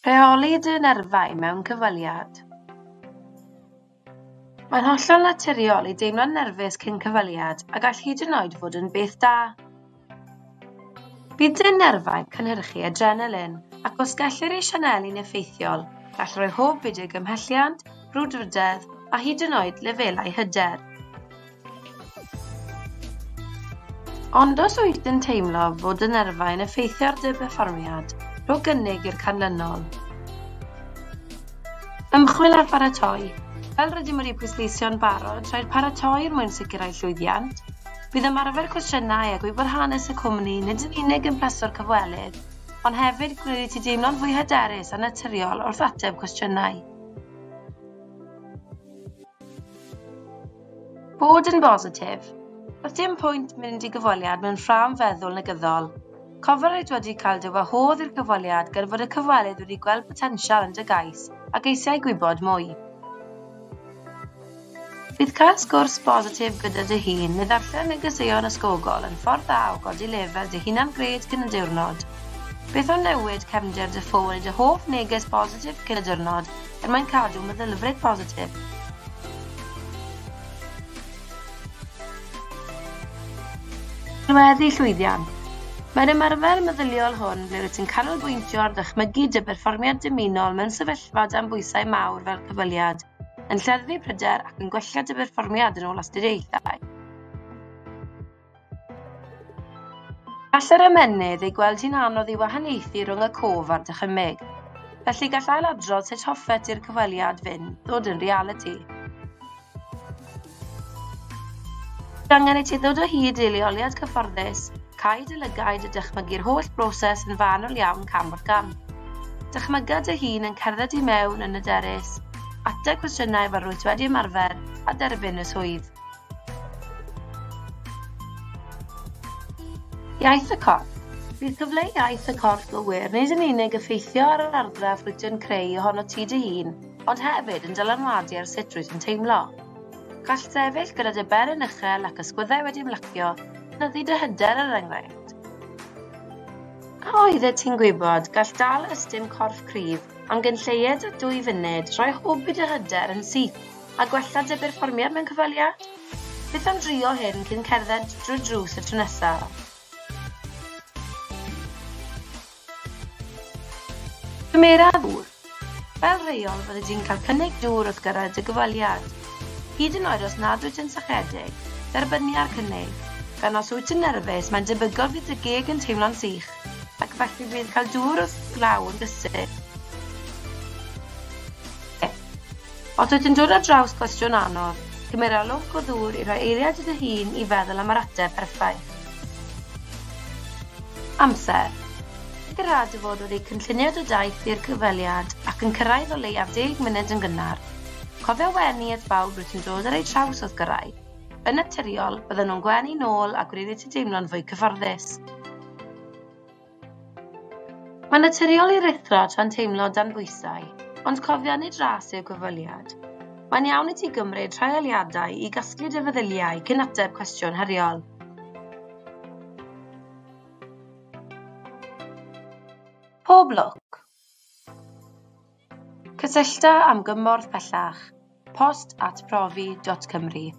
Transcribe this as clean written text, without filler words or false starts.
Rheoli dy nerfau mewn cyfweliad. Mae'n hollol naturiol i deimlo'n nerfus cyn cyfweliad a gall hyd yn oed fod yn beth da. Bydd dy nerfau'n cynhyrchu adrenalin ac os gellir ei sianelu'n effeithiol, gall roi hwb i dy gymhelliant, brwdfrydedd a hyd yn oed lefelau hyder. Ond os wyt yn teimlo fod dy nerfau'n effeithio ar dy berfformiad, rho gynnig i'r canlynol. Ymchwil a pharatoi. Fel rydym wedi pwysleisio'n barod, rhaid paratoi er mwyn sicrhau llwyddiant. Bydd ymarfer cwestiynau a gwybod hanes y cwmni nid yn unig yn plesio'r cyfwelydd, ond hefyd gwneud i ti deimlo'n fwy hyderus a naturiol wrth ateb cwestiynau. Bod yn bositif. Does dim pwynt mynd i gyfweliad mewn ffrâm feddwl negyddol. Cofia rwyt wedi cael dy wahodd i'r cyfweliad gan fod y cyfwelydd wedi gweld potensial yn dy gais ac eisiau gwybod mwy. Bydd cael sgwrs bositif gyda dy hun neu ddarllen negeseuon ysgogol yn ffordd dda o godi lefel dy hunan-gred cyn y diwrnod. Beth am newid cefndir dy ffôn i dy hoff neges bositif cyn y diwrnod er mwyn cadw meddylfryd positif? Sylweddu llwyddiant. Mae'r ymarfer meddyliol hwn ble rwyt ti'n canolbwyntio ar ddychmygu dy berfformiad dymunol mewn sefyllfa dan bwysau mawr fel cyfweliad, yn lleddfu pryder ac yn gwella dy berfformiad yn ôl astudiaethau. Gall yr ymennydd ei gweld hi'n anodd i wahaniaethu rhwng y cof a'r dychymyg, felly gall ailadrodd sut hoffet i'r cyfweliad fynd ddod yn realiti. Bydd angen i ti ddod o hyd i leoliad cyfforddus, cau dy lygaid a dychmygu'r holl broses yn fanwl iawn cam wrth gam. Dychmyga dy hun yn cerdded i mewn yn hyderus, ateb cwestiynau fel rwyt wedi ymarfer a derbyn y swydd. Iaith y corff. Bydd cyfleu iaith y corff gywir nid yn unig effeithio ar yr argraff rwyt yn creu ohono ti dy hun, ond hefyd yn dylanwadu ar sut rwyt yn teimlo. Gall sefyll gyda dy ben yn uchel ac ysgwyddau wedi ymlacio gynyddu dy hyder er enghraifft. A oeddet ti'n gwybod gall dal ystum corff cryf am gyn lleied â 2 funud rhoi hwb i dy hyder yn syth a gwella dy berfformiad mewn cyfweliad? Beth am drio hyn cyn cerdded drwy'r drws y tro nesaf? Cymera ddŵr. Fel rheol, fyddi di'n cael cynnig dŵr wrth gyrraedd dy gyfweliad. Hyd yn oed os nad wyt yn sychedig, derbynia'r cynnig, gan os wyt yn nerfus, mae'n debygol fydd dy geg yn teimlo'n sych, ac felly bydd cael dŵr wrth law yn gysur. Os wyt yn dod ar draws cwestiwn anodd, cymera lwc o ddŵr i roi eiliad i dy hun i feddwl am yr ateb perffaith. Amser. Sicrha dy fod wedi cynllunio dy daith i'r cyfweliad ac yn cyrraedd o leiaf 10 munud yn gynnar. Cofia wenu at bawb rwyt yn dod ar eu traws wrth gyrraedd. Yn naturiol, byddan nhw'n gwenu nôl a gwneud i ti deimlo'n fwy cyfforddus. Mae'n naturiol i ruthro tra'n teimlo dan bwysau, ond cofia nid ras yw cyfweliad. Mae'n iawn i ti gymryd rhai eiliadau i gasglu dy feddyliau cyn ateb cwestiwn heriol. Pob lwc! Cysyllta am gymorth pellach. post@profi.cymru.